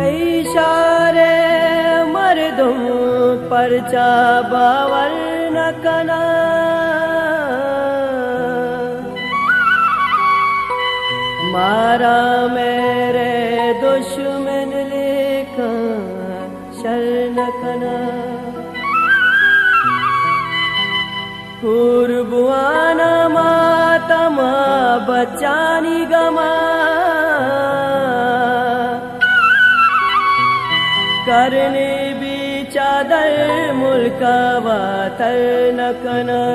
اشارے مردم پرچا باور نہ کناں۔ مارا میرے دشمن لیکن شر نہ کناں۔ کور بوانا ماتما بچانی گما، کرنے بی چادر ملکا واتر نہ کناں۔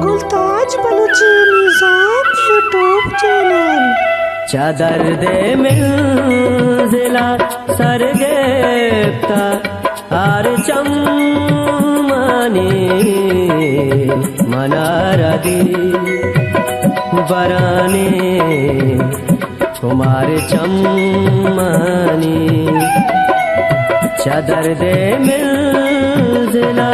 گلتاج بلوچی میوزک یوٹیوب چینل۔ چہ درد منزلا سر گپتا ہر چمانی، منارا دی برانے خمار چمانی۔ چہ درد منزلا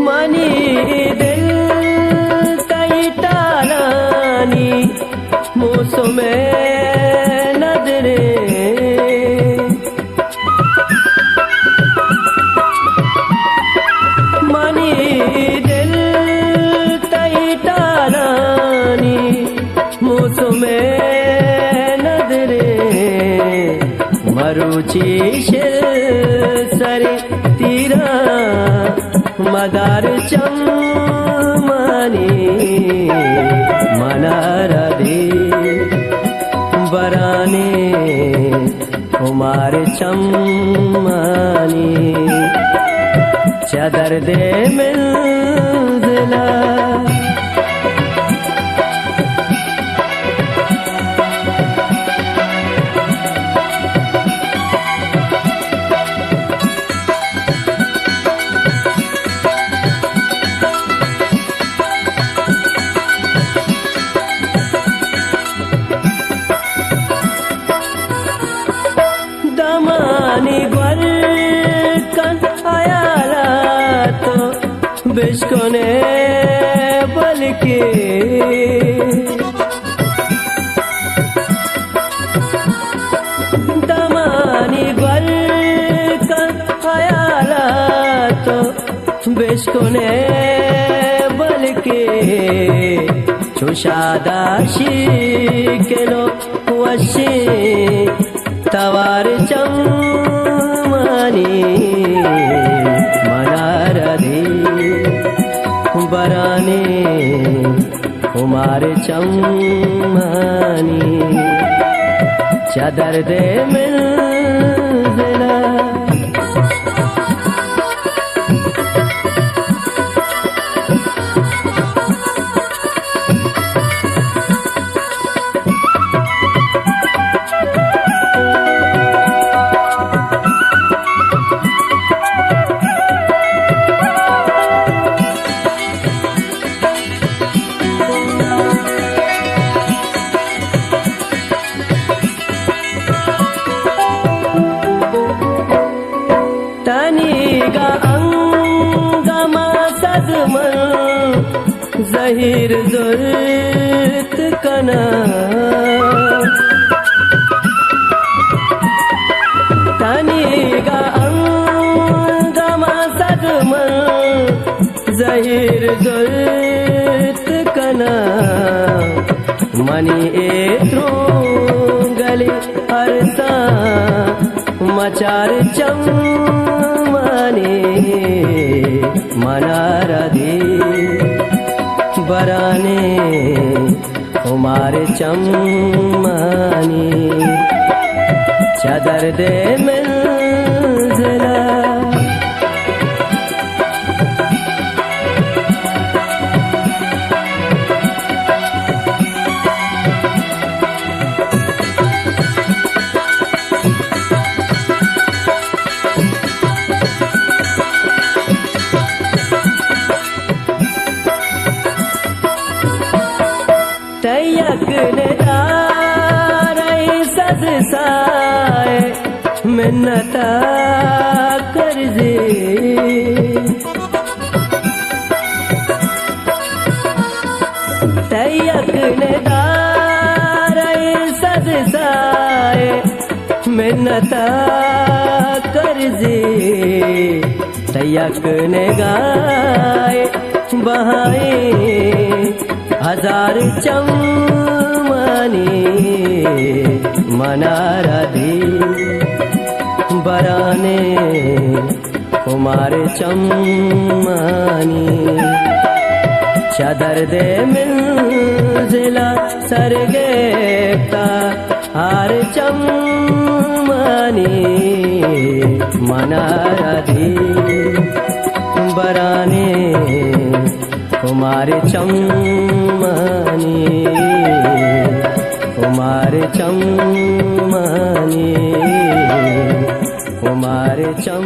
منی دل تئی ٹالانی موسم ندرے۔ منی دل تئی ٹالانی موسم ندرے، مروچی شل سر تیرا مدار چمانی، منارا دی برانے خمار چمانی۔ چہ درد منزلا دمانی گور کن ہیالا تو بشکنے بلکہ۔ دمانی گور کن ہیالا تو بشکنے بلکہ، چو شاداشی کنو وشی توار چمانی، منارا دی برانے خمار چمانی۔ چہ درد منزلا تنیگا انگما صد من زہیر زرت کناں۔ تنیگا انگما صد من زہیر زرت کناں۔ منی اے ترونگلی ارساں مچار چمانی، منارا دی برانے خمار چمانی۔ چہ درد من منت ءَ کرزے، تئی یک ندارہ ءِ صد سائے منت ءَ کرزے، تئی یک نگاہ ءِ بہائیں ہزار چمانی منارا دی برانے خمار چمانی۔ چہ درد ءِ منزل ءَ سر گپتا ہار چمانی منارا دی برانے خمار چمانی، خمار چمانی، خمار چم